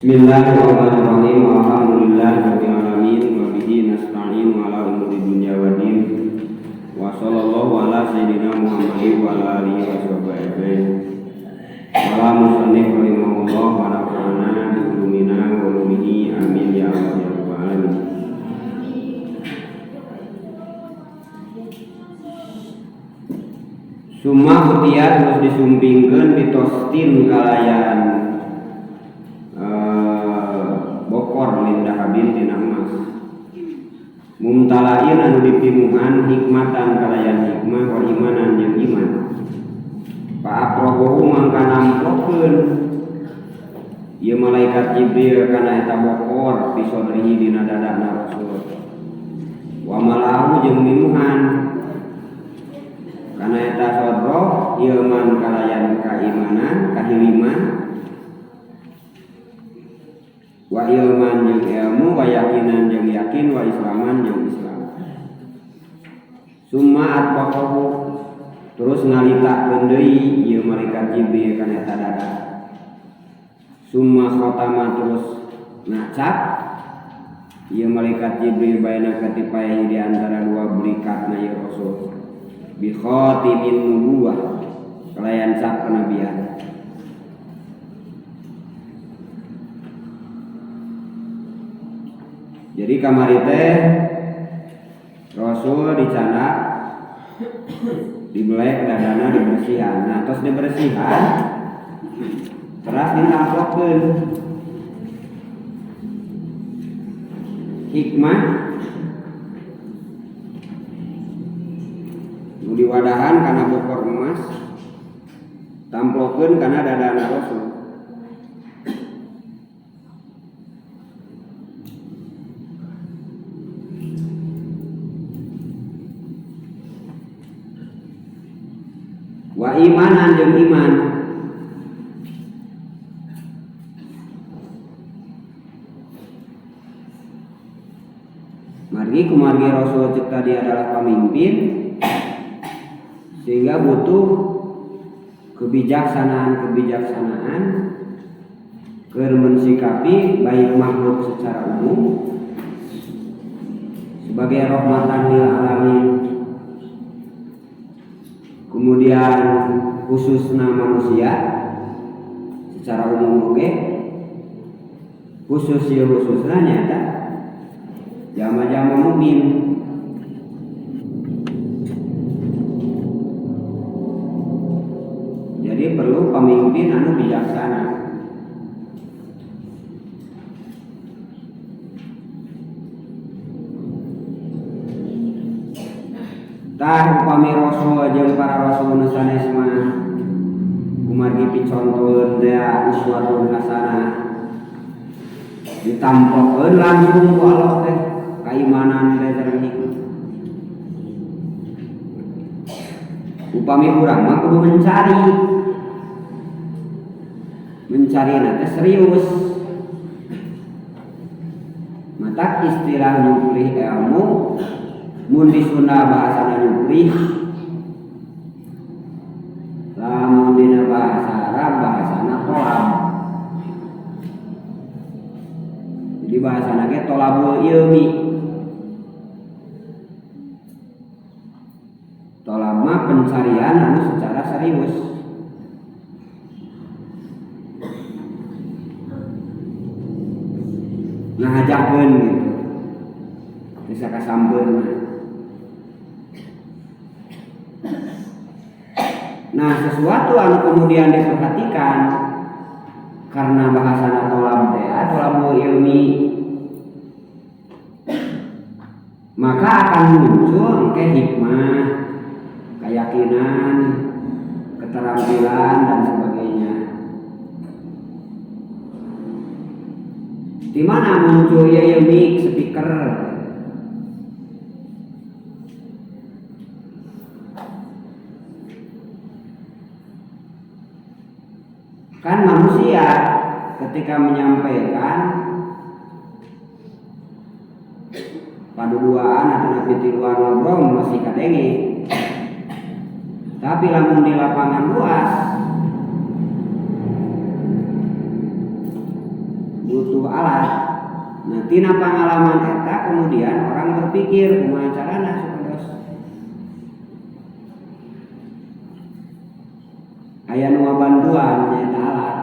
Bismillahirrahmanirrahim. Alhamdulillahirabbil alamin wa bihi nasta'in ala umuri dunya waddin. Wa sallallahu ala sayyidina Muhammadin wa ala alihi wa sahbihi ajmain. Wa musannif rahimahullah wa nafa'ana bi ulumina wa ulumihi amin ya Allah ya rabbal alamin. Summa utiya terus disumpingkeun ditostin kalayan bokor min dahabin tina emas mumtalain anu dipimuhan hikmatan kalayan hikmah wa imanan jeung iman fa aqrabuhu mangka nampokeun ieu malaikat Jibril kana eta bokor fi sadrihi dina dadana Rasul wa malahu jeung mimuhan kana eta sadra ieu man kalayan kaimanan kahiliman wa ilman jeung ilmu wa yakinan jeung yakin wa islaman jeung Islam summa atbaqahu terus ngalitakeun deui ieu malaikat Jibril kana eta dada summa khatama terus ngacap ieu malaikat Jibril baina katipai di antara dua belikatna ieu Rasul bi khatimin nubuwah kalayan cap kenabian. Jadi kamari teh Rasul dicandak dibelek dadana dibersihan. Nah, terus dibersihan teras ditamplokeun hikmah nu diwadahan kana bokor emas tamplokeun kana dadana Rasul. Wa imanan jeung iman margi kumargi Rasul cek tadi adalah pemimpin sehingga butuh kebijaksanaan-kebijaksanaan keur mensikapi baik makhluk secara umum sebagai rahmatan lil alamin, kemudian khususnya manusia secara umum oke, khusus ya khususnya nyata jama-jama mukmin. Jadi perlu pemimpin anu bijaksana. Tah upami rasul jeung para rasul nu sanes mah kumargi picontoeun teh uswatun hasanah ditampokeun langsung ku Allah teh kaimanan teh sareng hikmah. Upami urang mah kudu mencari, mencari teh serius. Matak istilah nyuprih ilmu mun di Sunda bahasana nyuprih, lamun dina bahasa Arab bahasana tolab. Jadi bahasana ge tolabul ilmi. Tolab mah pencarian anu secara serius. Ngahajakeun gitu. Bisa kasampeurna. Nah, sesuatu anu kemudian diperhatikan karena bahasana tolab teh tolabul ilmi, maka akan muncul ke hikmah, keyakinan, keterampilan dan sebagainya. Di mana muncul ya mic, speaker? Kan manusia ketika menyampaikan paduduaan atau napi tiluan ngobrol masih kadenge, tapi lamun di lapangan luas Butuh alat. Nah, tina pengalaman eta kemudian orang berpikir kumaha carana supados aya nu ngabantuan nyaeta alat.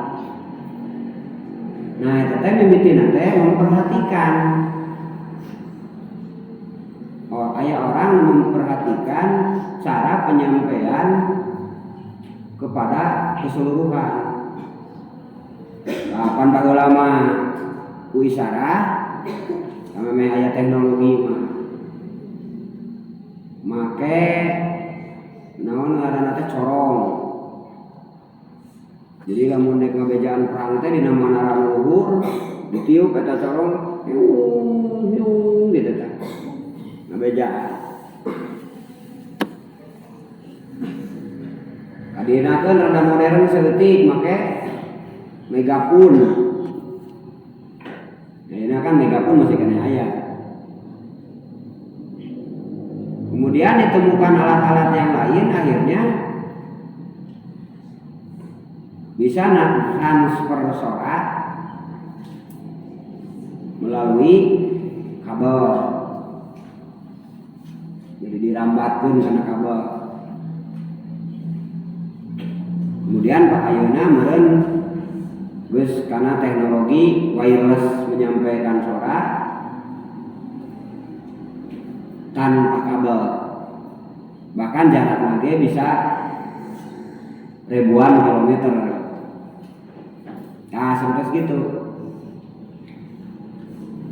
Nah, eta teh mimitina teh memperhatikan. Oh, aya orang memperhatikan cara penyampaian kepada keseluruhan. Nah, pan baheula mah ku isarah sama meh aya teknologi mah. Make naon ngaranna teh corong. Jadi lamun rek ngabejaan perang teh dina manara luhur ditiup eta corong hiung hiung gitu teh. Ngabejaan. Kadienakeun rada modern saeutik make megapun. Ayeuna kan megapun masih kena aya. Kemudian ditemukan alat-alat yang lain, akhirnya bisa transfer suara melalui kabel. Jadi dirambatkeun kana kabel. Kemudian Pak ayeuna meureun geus kana teknologi wireless menyampaikan suara tanpa kabel. Bahkan jarak lagi bisa ribuan kilometer. Nah, sampai segitu.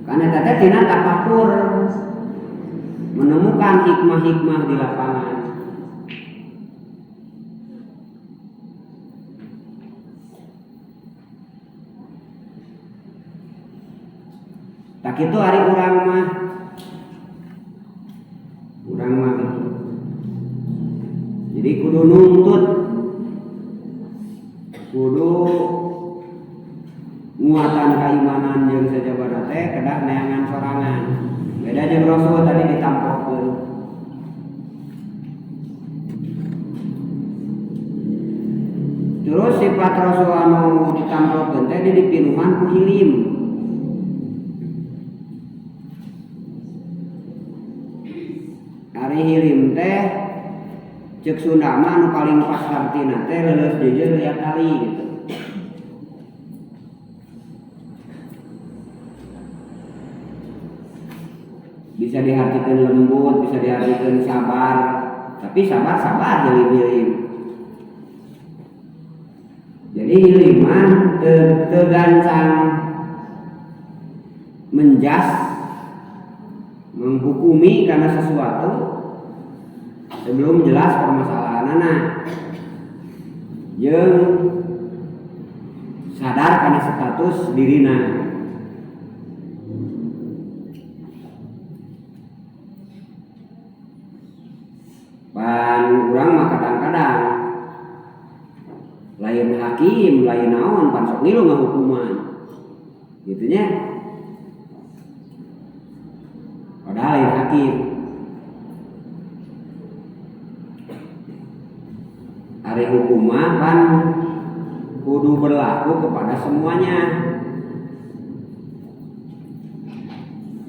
Karena tadi tina tafakur menemukan hikmah-hikmah di lapangan. Tak itu hari urang mah. Urang mah gitu. Jadi kudu nuntut, kudu nguatan keimanan jeung sajabana teh kedah neangan sorangan. Beda jeung Rasul tadi ditampokeun. Terus sifat Rasul anu ditampokeun teh dipinuhan ku hilim. Ari hilim teh ceuk Sunda mah anu paling pas hartina teh leuleus jeujeur liat tali gitu. Bisa diartikan lembut, bisa diartikan sabar, tapi sabar-sabar hilim-hilim. Jadi hilim mah tegancang menjas, menghukumi karena sesuatu sebelum jelas permasalahanana. Jeung sadar karena status dirina. Pan urang mah kadang-kadang lain hakim, lain naon, pan sok ngilu ngahukuman. Gitu nya. Padahal lain hakim. Ari hukum mah pan kudu berlaku kepada semuanya.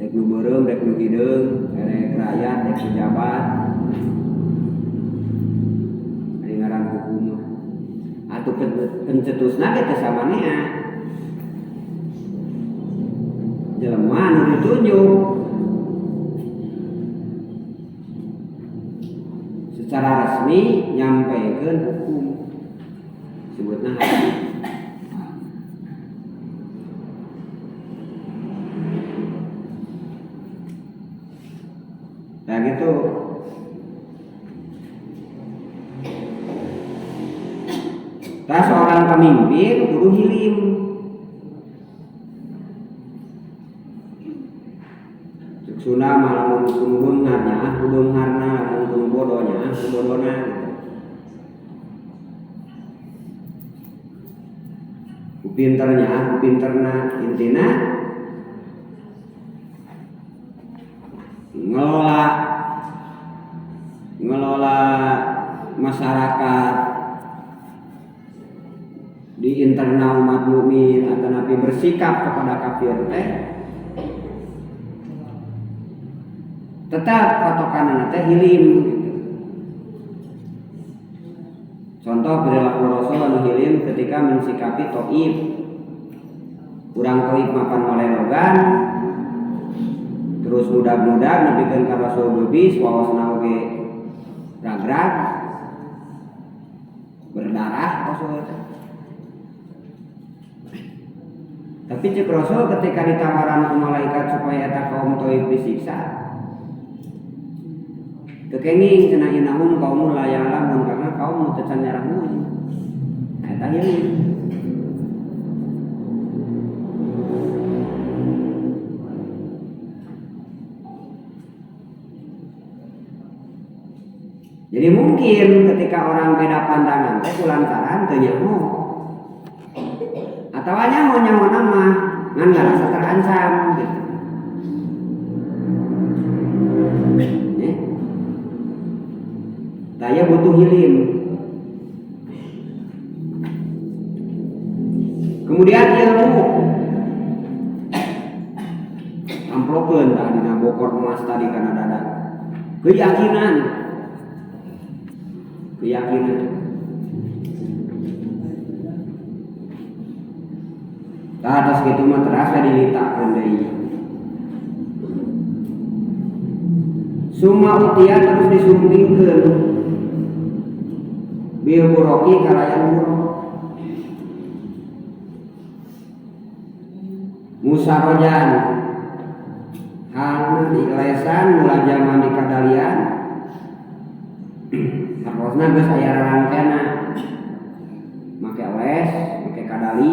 Rek nu beureum, rek nu hideung, rek rakyat, rek pejabat. Ari ngaran hukum mah. Atuh pencetusna ge teh samanea. Jelema anu ditunjuk secara resmi nyampaikan hukum sebutna hakim. Nah gitu. Nah seorang pemimpin kudu hilim. Cek Sunda mah lamun kudu beunghar nyaah ku beungharna, lamun kudu bodoh nyaah ku bodona gitu. Ku pinter nyaah ku pinterna, intina ngelola masyarakat Di internal umat mukmin atau nabi bersikap kepada kafir teh tetap patokanna teh hilim gitu. Contoh perilaku Rasul anu hilim ketika mensikapi Thaif. Urang Thaif mapan malelogan terus mudah-mudah nepikeun ka Rasul geubis waosna oge ragrag berdarah Rasul teh. Tapi cek Rasul ketika ditawaran ku malaikat supaya eta kaum Thaif disiksa, kekenging cenah innahum qaumun la ya'lamun, karena kaum nu teu can nyarahun. Eta hilim. Jadi mungkin ketika orang beda pandangan teh kulantaran teu nyaho. Atawa nyaho-nyaho nama ngan ngarasa terancam gitu. Ya. Daya butuh hilim. Kemudian ilmu. Amplokeun tah dina bokor emas tadi kana dada. Keyakinan. Keyakinan. Tah atas kitu mah terasa dilitakeun deui. Summa utia terus disumpingkeun bil buroki kalayan burok. Musarojan halna dilesan mula zaman di kadalian hartosna geus aya rarangkena make les make kadali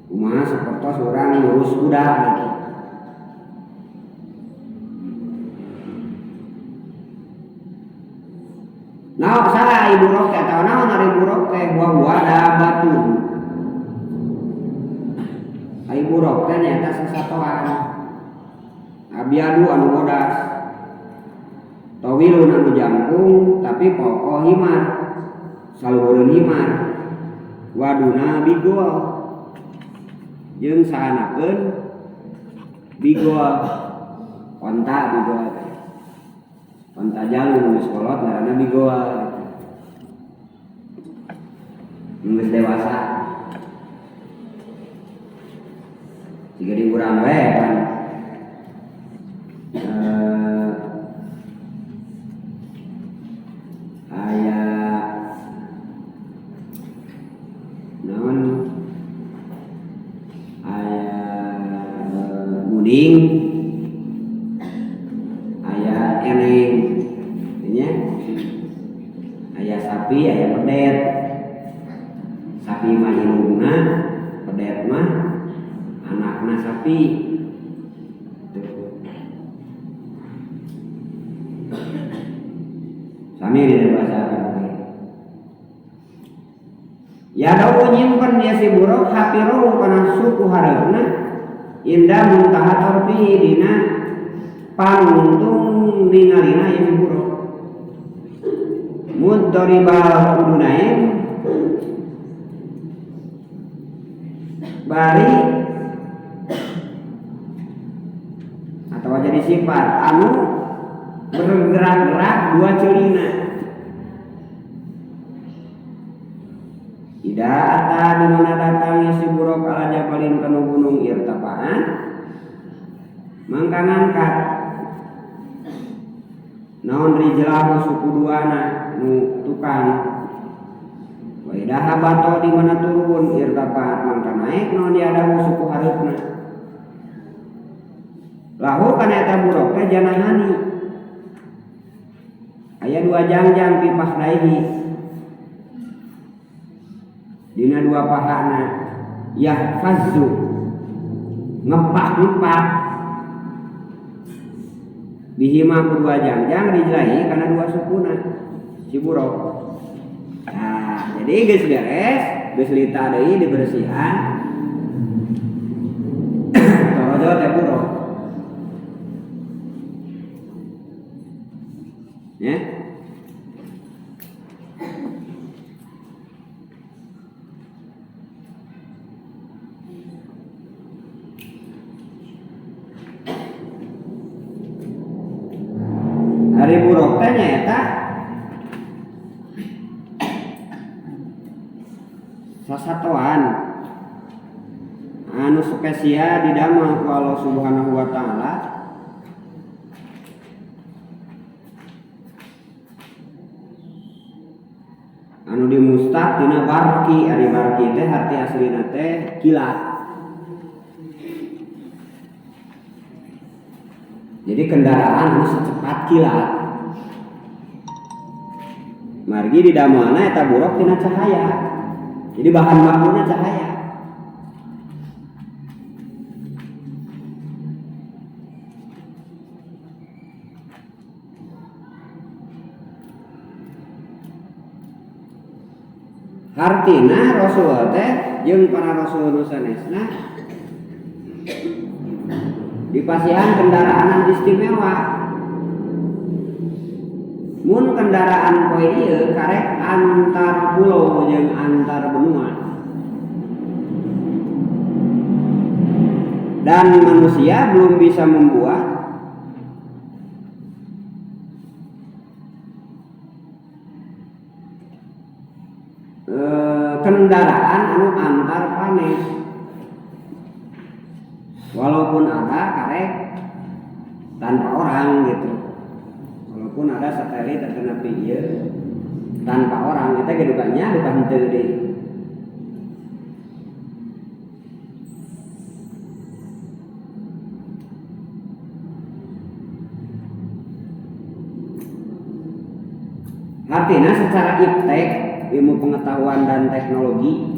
kumaha sapertos urang ngurus kuda gitu. Naon saha ibu rok teh atawa naon ari burok teh wa huwa dabatun. Ai burok teh nyaeta sasatoan. Abiadu anu bodas. Tawilun anu jangkung tapi pokok himar. Saluhureun himar. Waduna bigol. Jeung saanakeun bigol. Onta bigol teh. Onta jalu geus kolot ngaranna bigol. Geus dewasa. Jika di urang we kan aya naon aya muding aya eneng nya aya sapi aya pedet. Sapi mah indungna, pedet mah anakna sapi. Sami dina bahasa Arab. Ya dawu nyimpen ya si buruk hapiru kana suku hareupna indah muntaha torfihi dina panuntung ningalina ya si buruk. Mudoribal udunain bari atau jadi sifat anu bergerak-gerak dua celina. Tidak ata di mana datang si buruk ala jabalin kanu gunung irtafaan mangka ngangkat naon rijlahu suku duana nu tukang wa idah habato di mana turun irtafaat mangka naik naon diadahu suku hareupna lahu kana eta buruk teh janahani aya dua jangjang pipah daihi dina dua pahana yahfazu ngepak-ngepak bihima ku dua jangjang rijlahi kana dua sukuna si buruk. Nah, jadi geus beres, geus lita deui dibersihan. Torojo teh buruk. Ya. Ari buruk teh nyaeta sasatoan anu spesial didamel ku Allah Subhanahu wa taala anu dimustaq tina barki. Ari barki teh arti aslina teh kilat. Jadi kendaraan anu secepat kilat. Margi didamelna eta buruk tina cahaya. Jadi bahan bakuna cahaya. Hartina Rasul teh jeung para rasul nu sanesna dipasihan kendaraan istimewa. Mun kendaraan poe ieu karek antar pulau jeung antar benua. Dan manusia belum bisa membuat kendaraan anu antar planet. Walaupun ada karek tanpa orang gitu. Walaupun ada satelit atau napi ieu tanpa orang, kita ge dukanya duka henteu deui. Artinya secara iptek, ilmu pengetahuan dan teknologi,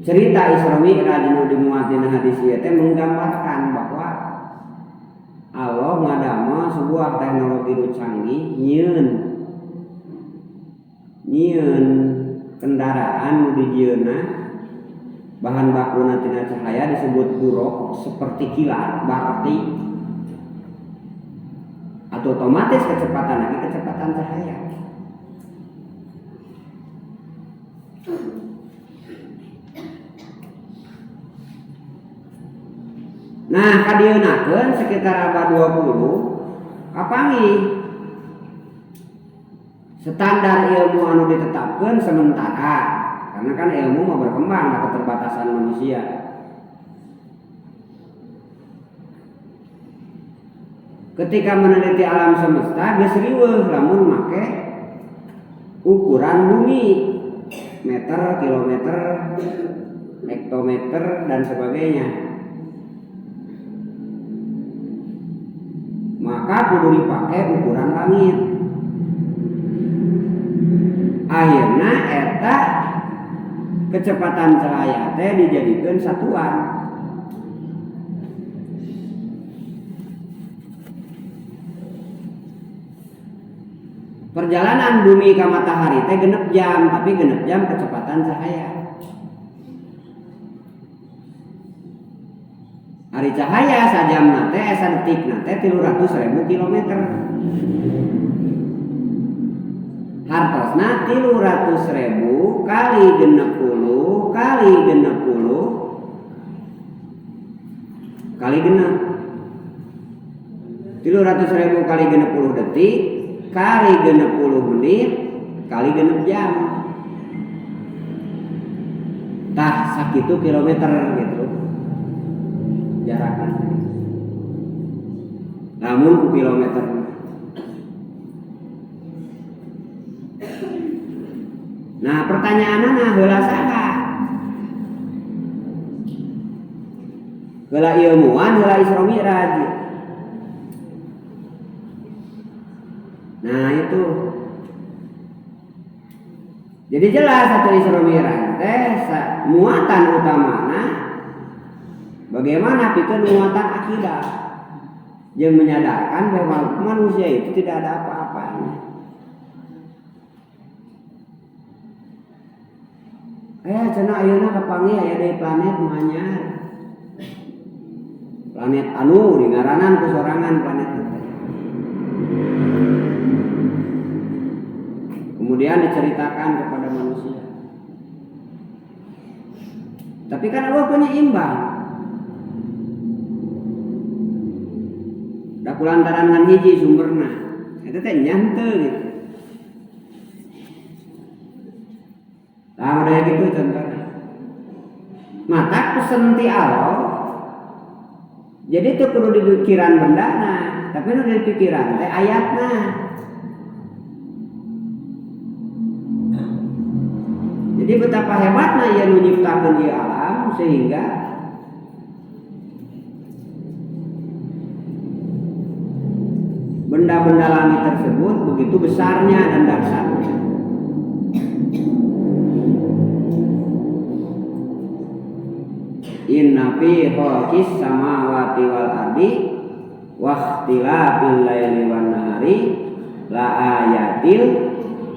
cerita Isra Mi'raj nu dimuat dina hadis ieu teh menggambarkan bahwa Allah ngadamel sebuah teknologi nu canggih nyieun kendaraan nu dijieunna bahan bakuna tina cahaya disebut buruk seperti kilat berarti atau otomatis kecepatan lagi kecepatan cahaya. Nah, kadieunakeun sekitar abad 20 kapanggih standar ilmu anu ditetapkeun sementara, karena kan ilmu mau berkembang ada keterbatasan manusia. Ketika meneliti alam semesta geus riweuh lamun make ukuran bumi, meter, kilometer, hektometer dan sebagainya. Maka kudu dipakai ukuran langit. Akhirnya eta kecepatan cahaya teh dijadikeun satuan. Perjalanan bumi ke matahari teh 6 jam, tapi 6 jam kecepatan cahaya. Ari cahaya sajamna teh asa detikna teh 300.000 kilometer. Hartosna 300.000 kali 60 kali 60 kali 6. 300.000 kali 60 detik kali 60 menit kali 6 jam. Tah sakitu kilometer gitu jaraknya. Namun ku kilometer. Nah, pertanyaanna heula saha? Heula ilmuwan, heula Isra Mi'raj. Nah, itu. Jadi jelas satu Isra Mi'raj teh muatan utamana bagaimana pikeun muatan akidah yang menyadarkan bahwa manusia itu tidak ada apa-apanya. Cenah ayeuna kapanggih aya deui planet nu anyar. Planet anu dingaranan ku sorangan planet teh. Kemudian diceritakan kepada manusia. Tapi kan Allah punya imbang. Da Kulantaran ngan hiji sumberna. Eta teh nyante gitu. Nah, udah gitu contohnya. Mata pesen ti Allah. Jadi itu perlu dipikiran bendana, tapi nu dipikiran teh ayatna. Jadi betapa hebatna ieu nu nyiptakeun ieu alam sehingga benda-benda langit tersebut begitu besarnya dan dahsyatnya. Inna fi khalqis samawati wal ardi wa ikhtilafil laili wan nahari la ayatil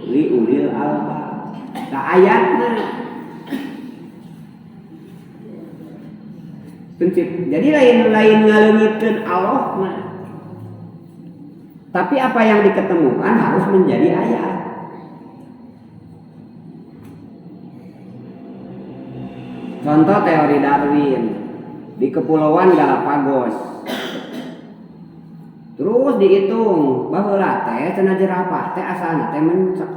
li ulil albab. Ta ayatna. Prinsip. Jadi lain-lain ngaleungitkeun Allah mah. Tapi apa yang diketemukan harus menjadi ayat. Contoh teori Darwin di Kepulauan Galapagos. Terus dihitung baheula teh cenah jerapah teh asalna teh mencek.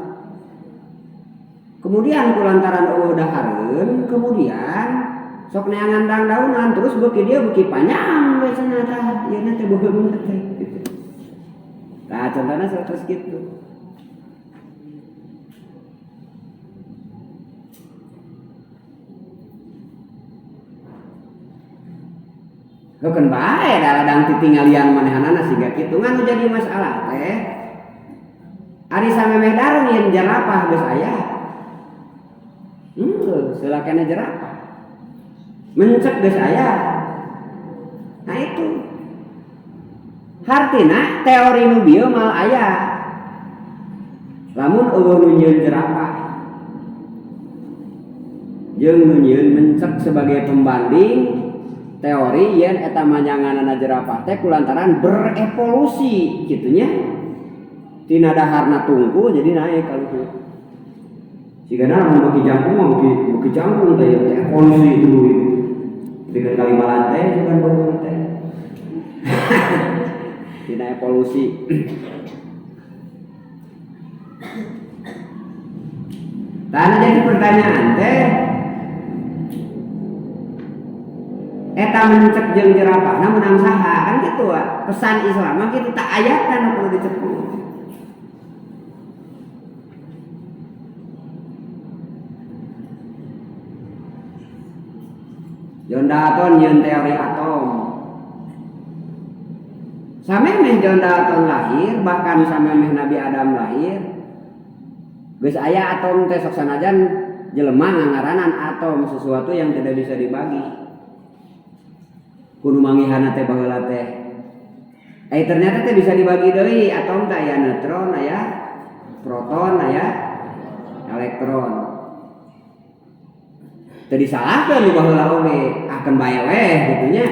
Kemudian kulantaran eueuh dahareun, kemudian sok neangan dang-daunan terus beuki dia beuki panjang we cenah tah ieuna teh beuheung teh. Nah, contohnya seperti gitu. Heukeun bae da ladang titinggalian manehanana siga kitu ngan jadi masalah teh. Ari samemeh Darwin jerapah geus aya. Selakana jerapah. Mencek geus aya. Nah itu. Hartina teori nu bieu mal aya. Lamun eueuh nu nyieun jerapah jeung nu nyieun mencek sebagai pembanding teori yen eta manyanganana jerapah teh kulantaran berevolusi kitu nya. Tina daharna tungku jadi naik kaluhur. Sigana lamun beuki jangkung mah beuki jangkung teh teh evolusi itu gitu. Dengan kalima lantai bukan beuki teh. Tina evolusi. Tah jadi pertanyaan teh eta mencek jeung jerapahna meunang saha kan kitu ah. Pesan Islam mah kitu tak ayatna nu kudu dicepu. John Dalton nyieun teori atom. Samemeh John Dalton lahir, bahkan samemeh Nabi Adam lahir, geus aya atom teh sok sanajan jelema ngangaranan atom sesuatu yang tidak bisa dibagi. Kudu mangihana teh baheula teh. Ternyata teh bisa dibagi deui, atom teh aya neutron, aya proton, aya elektron. Teu disalahkeun nu baheula oge, akeun bae weh kitu nya.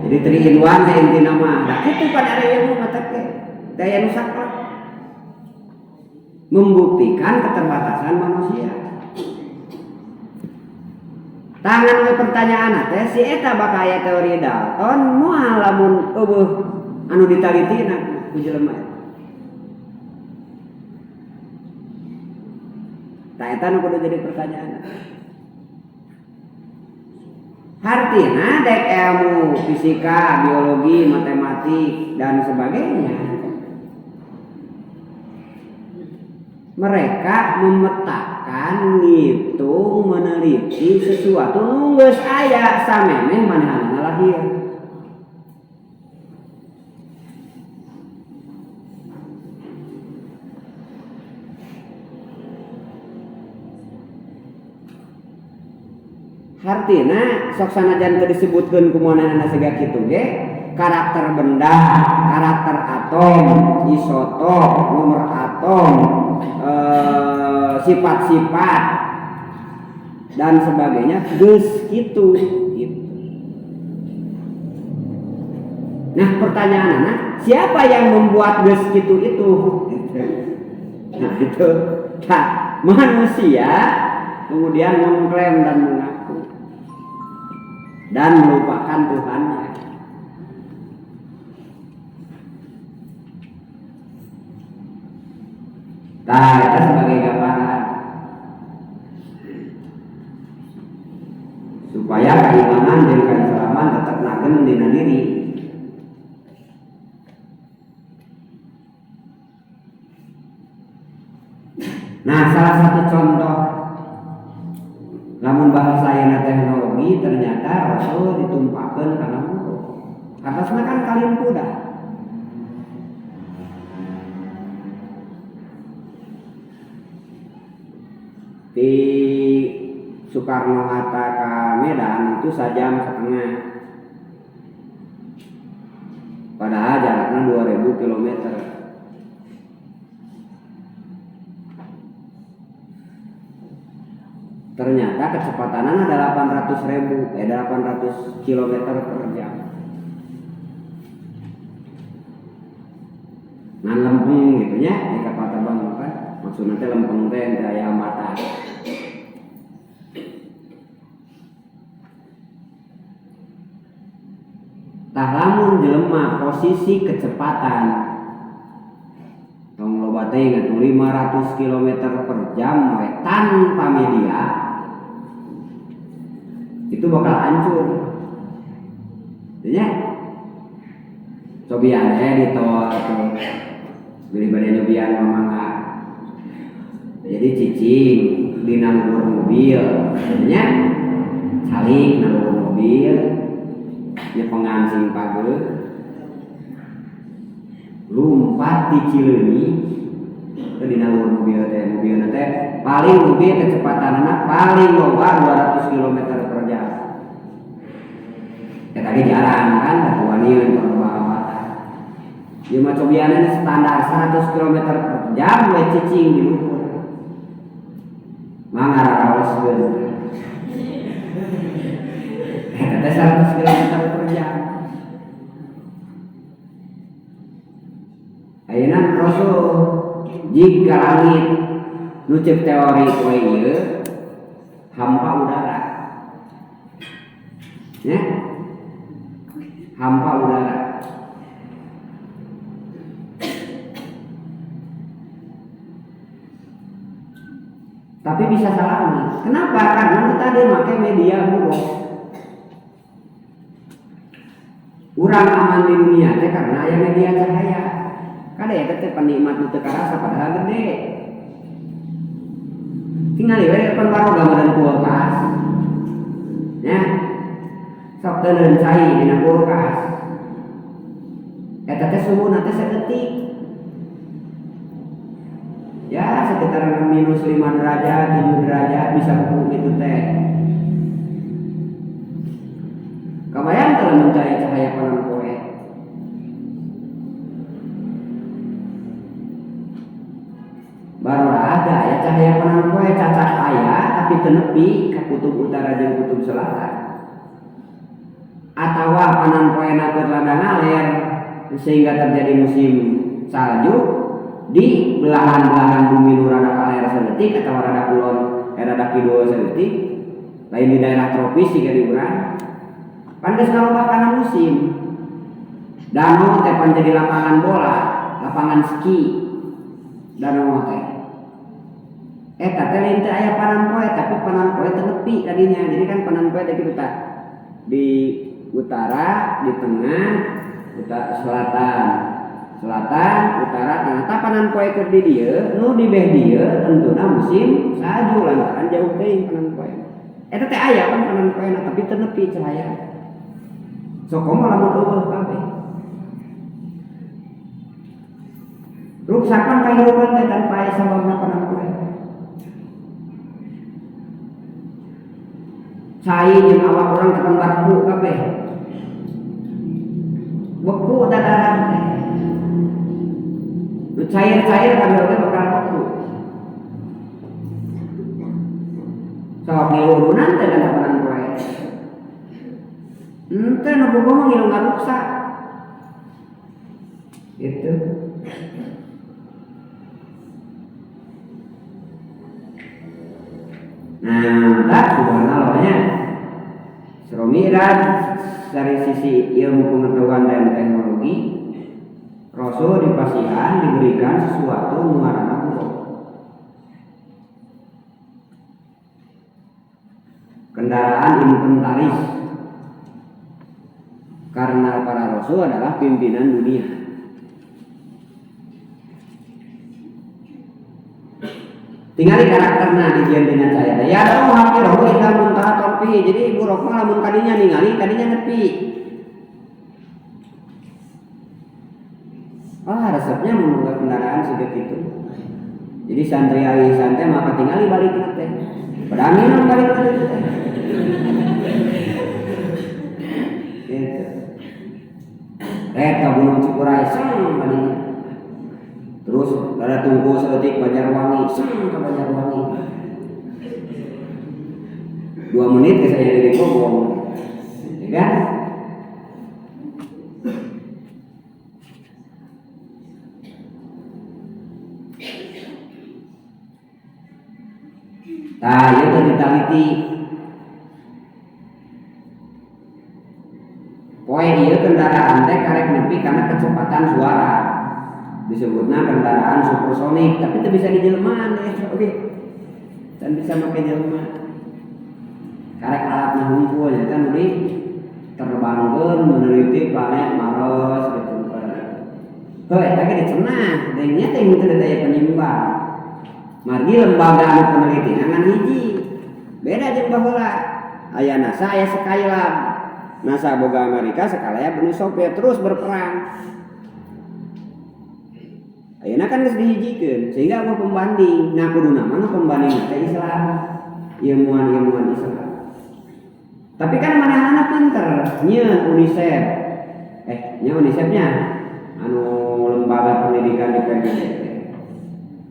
Jadi three in one teh intina mah. Da kitu pan ari ilmu mah teh. Daya nu saklek. Membuktikan keterbatasan manusia. Tangan we pertanyaan teh si eta bakal aya teori Dalton moal lamun eueuh anu ditalitina ku jelema eta. Tah eta nu kudu jadi pertanyaan. Hartina dek ilmu fisika, biologi, matematik dan sebagainya. Mereka memetakan, ngitung, meneliti sesuatu nu geus aya samemeh manehanana lahir. Hartina sok sanajan teu disebutkeun ku manehna siga kitu ge, karakter benda, karakter atom, isotop, nomor atom, sifat-sifat dan sebagainya geus kitu gitu. Nah, pertanyaanna, siapa yang membuat geus kitu itu? Nah, itu. Nah, manusia kemudian mengklaim dan mengaku dan melupakan Tuhannya. Nah, itu sebagai gambaran supaya keimanan dan keislaman tetap nagen dina diri. Nah, salah satu contoh lamun bahasa ayeuna teknologi ternyata Rasul ditumpahkeun kana buruk. Atasna kan kalin kuda. Di Soekarno Hatta ke Medan itu 1,5 jam. Padahal jaraknya 2000 km. Ternyata kecepatannya ada 800 km per jam. Nah, lempeng gitu nya di kapal terbang kan. Maksudnya teh lempeng teh teu aya hambatan. Tah lamun jelema posisi kecepatan tong loba teh atuh 500 km per jam we tanpa media itu bakal hancur. Nya cobian we di tol tuh. Beli bade nyobian mah. Jadi cicing dina luhur mobil nya calik na luhur mobil nyepengan sing page lumpat di Cileunyi teh dina luhur mobil teh mobilna teh paling mobil kecepatanna paling loba 200 km per jam. Ya tadi jarang kan da wanian loba hambatan. Ieu mah cobianna standar 100 km per jam we cicing di luhur. Mangga raoskeun. Eta teh 100 km per jam. Ayeuna Rasul jika langit nu ceuk teori we ieu hampa udara. Ya? Hampa udara. Tapi bisa salami. Kenapa? Karena kita dia pakai media buruk. Urang aman di dunia teh karena aya media cahaya. Kada ya teh penikmat nu teu karasa padahal gede. Tingali we pan baroga badan kulkas. Nya. Sok teuneun cai dina kulkas. Eta teh suhuna teh saeutik. Ya sekitar minus 5 derajat, 7 derajat bisa beku gitu teh. Kabayang teh lamun cahaya panon poe. Baru ada ya cahaya panon poe cacak aya tapi teu nepi ka kutub utara jeung kutub selatan. Atawa panon poena keur lada ngaler sehingga terjadi musim salju di belahan-belahan bumi nu rada kaler saeutik atawa rada kulon, rada kidul saeutik, lain di daerah tropis siga di urang. Pan geus ngarobah kana musim. Danau teh pan jadi lapangan bola, lapangan ski. Danau teh. Eta teh lain teh aya panon poe, tapi panon poe teu nepi kadinya. Jadi kan panon poe teh kitu tah. Di utara, di tengah, utara, selatan. Selatan, utara, tengah. Tah panon poe keur di dieu, nu di beh dieu tentuna musim salju lantaran jauh teuing panon poe. Eta teh aya kan panon poena tapi teu nepi cahaya. Sok komo lamun eueuh kabeh. Ruksakan kahirupan teh tanpa aya sababna panon poe. Cai jeung awak urang teh baku kabeh. Beku dadaran teh. Nu cair-cair kabeh oge bakal beku. Sok ngiludunan teh kana panon poe. Henteu nu bogoh mah ngilu ngaruksak. Gitu. Nah, tak subhanallah nya. Isra Mi'raj dari sisi ilmu pengetahuan dan teknologi, Rasul dipasihan diberikan sesuatu nu ngaranna buruk. Kendaraan inventaris. Karena para rasul adalah pimpinan dunia. Tinggali karakterna dijieun dina cahaya. Ya dong hakirohu ila muntaha torfi. Jadi ibu rokma lamun kadinya ningali kadinya nepi. Ah, resepnya membuka kendaraan segitu. Jadi santri ali santai maka tinggali balik teh. Pedangin balik teh. Gitu. Rek ka Gunung Cikuray seng kadinya. Terus ada tunggu sedetik Banjarwangi, seng ke Banjarwangi. 2 menit ke saya di Bogor. Ya kan? Nah, ieu teh ditaliti. Poe ieu kendaraan teh karek nepi karena kecepatan suara. Disebutna kendaraan supersonik, tapi teu bisa dijelmaan deh, oke. Dan bisa make jelema. Karek alatna hungkul nya kan di terbangkeun meneliti planet Mars gitu. Heuh, eta ge dicenah, deui nya teh teu daya penyimbang. Margi lembaga anu peneliti ngan hiji. Beda jeung baheula. Aya NASA, aya Skylab. NASA boga Amerika, Skylab Uni Soviet terus berperang. Ayeuna kan geus dihijikeun sehingga eueuh pembanding. Nah kuduna mah pembanding teh Islam, ilmuwan-ilmuwan Islam. Tapi kan manehna pinter, nyieun UNICEF. Nya UNICEF-nya anu lembaga pendidikan di PBB.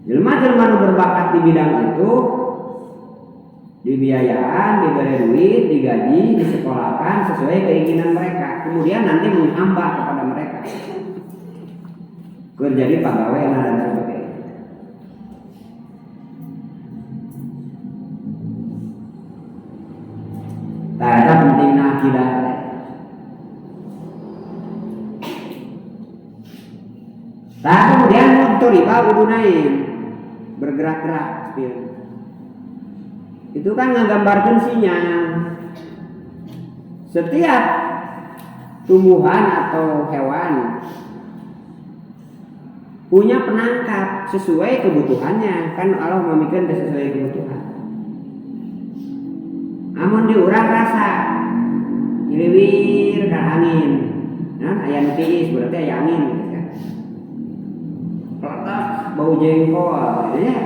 Jelema-jelema nu berbakat di bidang itu dibiayaan, diberi duit, digaji, disekolahkan sesuai keinginan mereka. Kemudian nanti menghamba kepada mereka. Keur jadi pegawai dan sebagainya. Nah, itu pentingna akidah. Nah, kemudian muttoriba udunain bergerak-gerak spion. Itu kan menggambarkan sinyal. Setiap tumbuhan atau hewan punya penangkap sesuai kebutuhannya. Kan Allah memikirkan sesuai kebutuhan. Amun diurang rasa nyiliwir ka angin. Nah, aya nu tiis berarti aya angin gitu kan. Peletak bau jengkol gitu ya.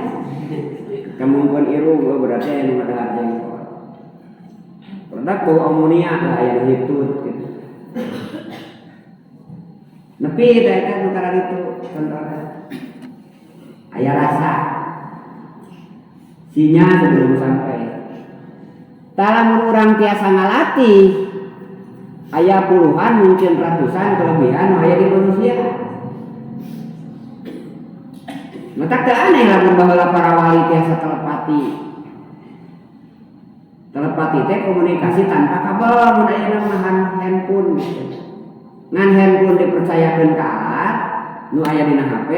Kemungkinan irung oh, berarti aya nu ngadahar jengkol. Peletak bau amonia aya nu hitut gitu. Nepi teh eta nu kararitu contohna. Aya rasa sinyal sebelum sampai. Talamun urang tiasa ngalatih aya puluhan mungkin ratusan kelebihan aya di manusia. Matak teu aneh lamun baheula para wali tiasa telepati. Telepati teh komunikasi tanpa kabel mun ayeuna mah handphone gitu. Ngan handphone dipercayakeun ka alat nu aya dina HP,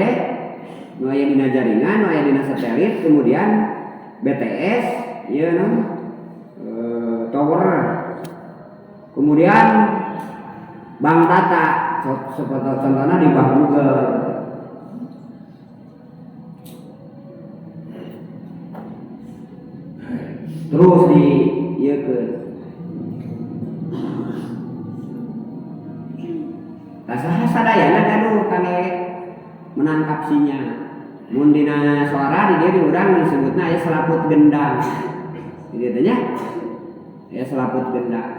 nu aya dina jaringan, nu aya dina satelit, kemudian BTS, ieu naon? Tower. Kemudian bank data, seperti contohnya di bank Google. Terus di ieu ke Saha sadayana gaduh kangge menangkap sinyal. Mun dina suara di dieu di urang disebutna aya selaput gendang. Di dieu teh nya aya selaput gendang.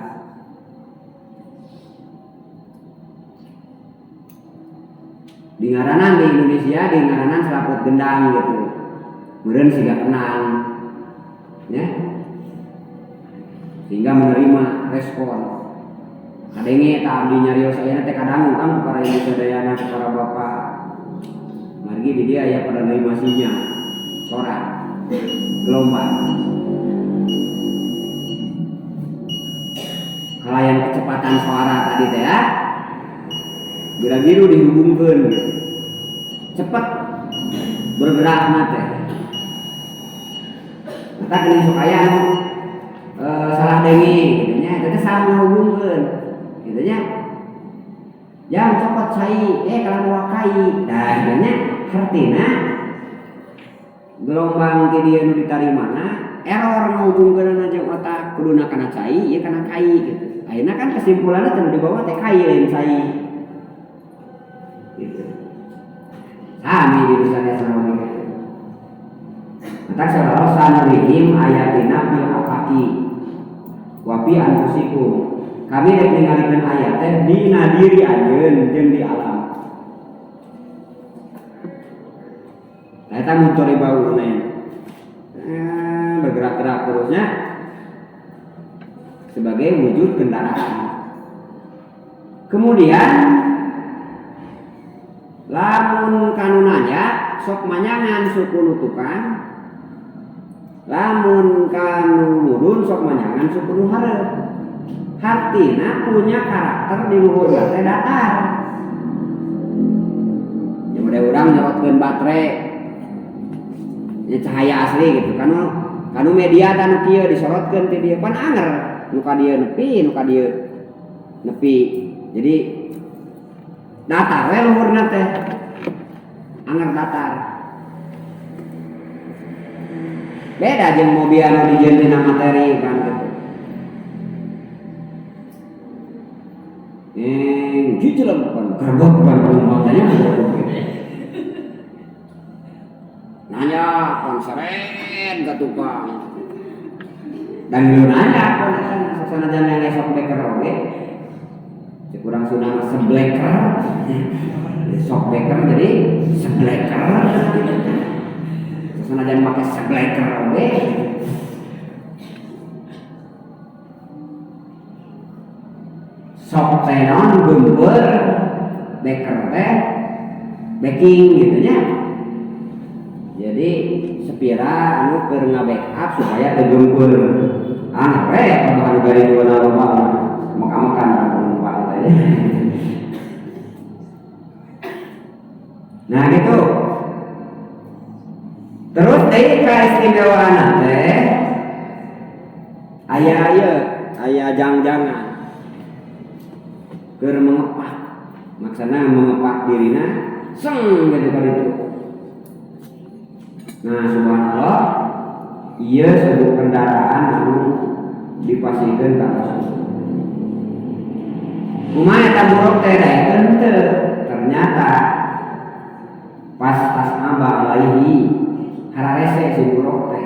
Di ngaranan di Indonesia di ngaranan selaput gendang gitu. Meureun siga tenang. Ya. Sehingga menerima respon. Kadenge ta abdi nyarios ayeuna teh kadangu kan ku para ibu sadayana ku para bapak. Margi di dieu aya pada nerima sinyal sora gelombang. Kalayan kecepatan suara tadi teh ya. Geragiru dihubungkeun gitu. Cepet bergerakna teh. Mata geuning sok aya anu Salah dengi gitu nya eta teh salah ngahubungkeun gitu nya. Jang copot cai kalah mawa kai. Nah gitu nya hartina gelombang ti dieu nu ditarimana error ngahubungkeunana jeung otak kuduna kana cai ieu kana kai gitu. Akhirna kan kesimpulanna teh nu dibawa teh kai lain cai. Gitu. Sami di urusan sama gitu. Matak salah sanurihim ayatina fil afaqi wa fi anfusikum. Kami rek ningalikeun ayat teh dina diri anjeun jeung di alam. Nah eta mutoribauna. Bergerak-gerak terusnya sebagai wujud kendaraan. Kemudian lamun kanu nanya sok manyangan suku nu tukang, lamun kanu mudun sok manyangan suku nu hareup. Hartina punya karakter di luhur teh datar. Ya model urang nyorotkeun baterai ya cahaya asli gitu kan kanu media tanu kieu disorotkeun ti dieu pan anger nu ka dieu nepi nu ka dieu nepi. Jadi datar we luhurna teh anger datar. Beda jeung mobil anu dijieun tina materi kan gitu. Jujur pan gergot pan penumpangnya nanya pan seren ke tukang dan lu nanya pan sanajan yang sok beker oge cek urang Sunda mah sebleker sok beker jadi sebleker sanajan make sebleker oge sok teh naon geumpeur beker teh baking gitu nya. Jadi sepira anu keur nga-backup supaya teu geumpeur. Ah we bahan gari dua loba maka-makan penumpang teh. Nah gitu. Terus deui kaistimewaan teh aya ieu, aya jang-jangan. Keur mengepak, maksana mengepak dirina seng gitu kan itu. Nah subhanallah, ieu sebuah kendaraan anu dipasihkeun ka Rasul. Kumaha eta buruk teh daekeun teu? Ternyata pas tas aba alaihi hararese si buruk teh.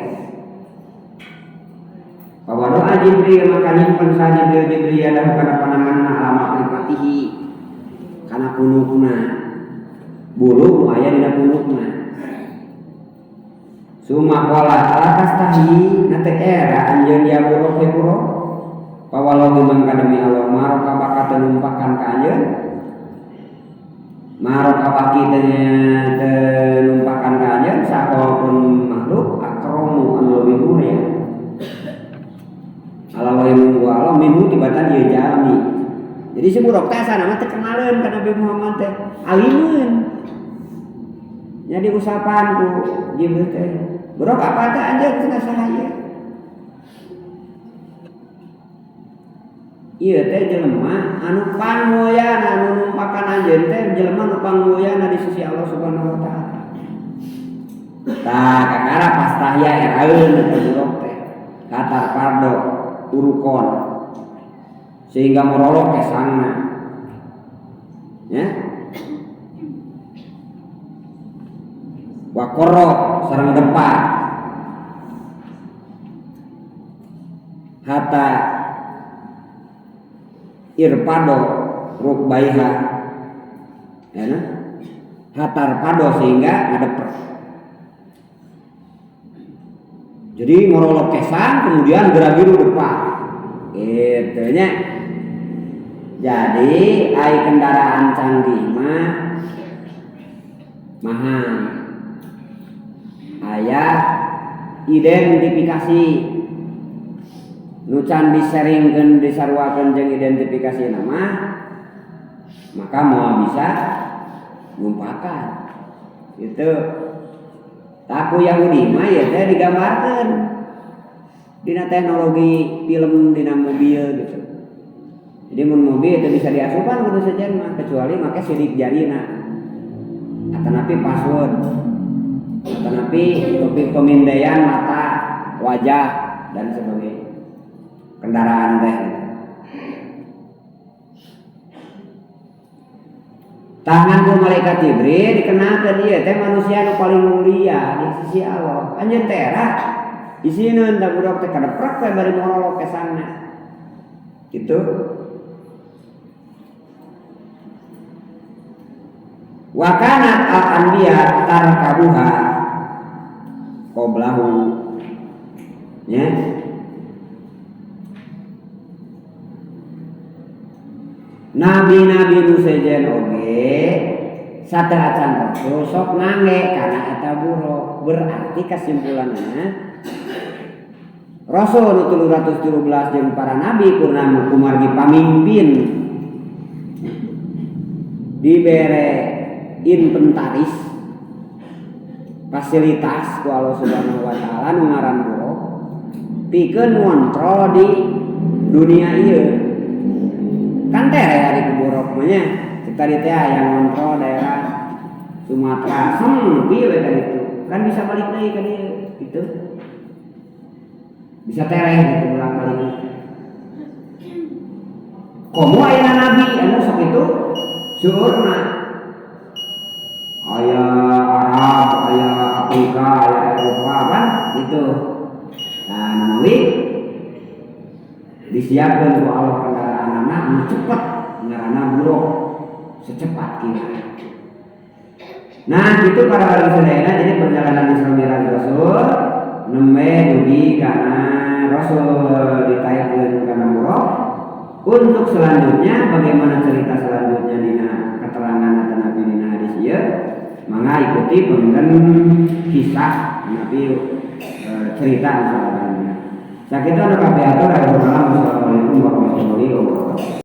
Pawadoa Jibril maka nyimpen sa Jibril Jibril ada kana pananganna alama pripatihi kana punukna bulu aya dina punukna. Suma qala ala tastahi nate era anjeun ya buruk he buruk pawalau mangka demi Allah maroka baka teu numpakan ka anjeun maroka baki teu numpakan ka anjeun saha pun makhluk akramu anu leuwih mulia ala wa minhu ala minhu tibatan ieu jalmi. Jadi si buruk teh asana mah teu kenaleun ka Nabi Muhammad teh alimeun. Nya diusapan ku Jibril teh. Buruk apa teh anjeun cenah saha ieu? Ieu teh jelema anu pangmulyana anu numpakan anjeun teh jelema anu pangmulyana di sisi Allah Subhanahu wa taala. Tah kakara pastahya eraeun eta buruk teh. Katar pardo urukon sehingga merolok kesangna ya wakoro sareng depak hatta irpado rukbaiha ya nah hatar pado sehingga ngadepek. Jadi ngorolok kesang kemudian geragiru depak gitu nya. Jadi ai kendaraan canggih mah mahal. Aya identifikasi nu can diseringkeun disaruakeun jeung identifikasi nama maka moal bisa numpakan. Itu taku Yahudi mah ieu teh digambarkeun. Dina teknologi film dina mobil gitu. Jadi mun mobil itu bisa diasupan kudu sejen mah kecuali make sidik jarina. Atanapi password. Atanapi pemindaian mata, wajah dan sebagainya. Kendaraan teh gitu. Tangan ku malaikat Jibril dikenalkeun ieu teh manusia nu paling mulia di sisi Allah. Anjeun teh era isineun da budak teh kadeprek we bari monolog kesangna. Gitu. Wa kana al-anbiya tarkabuha qoblahu. Ya. Nabi-nabi nu sejen oge sateuacan rasul sok ngangge kana eta buruk. Berarti kesimpulanna Rasul nu 313 jeung para nabi kurna kumargi pamimpin dibere inventaris fasilitas ku Allah Subhanahu wa taala nu ngaran buruk pikeun ngontrol di dunia ieu. Kan tere hari ku buruk mah nya tadi teh aya ngontrol daerah Sumatera sempi we ka ditu. Kan bisa balik deui ka dieu gitu. Bisa tereh gitu bolak-balik. Komo ayeuna nabi anu sok itu seueurna. Aya Arab, aya Afrika, aya Eropa kan gitu. Nah, nawi disiapkeun ku Allah kendaraanana anu cepet ngaranna buruk secepat kilat. Nah, gitu para warga sadayana. Jadi perjalanan Isra Mi'raj Rasul nembe dugi kana Rasul ditaekkeun kana buruk. Untuk selanjutnya bagaimana cerita selanjutnya dina keterangan atau nabi dina hadis ieu, mangga ikuti pengen kisah nabi cerita selanjutnya. Sakitu anu kapihatur. Assalamualaikum warahmatullahi wabarakatuh.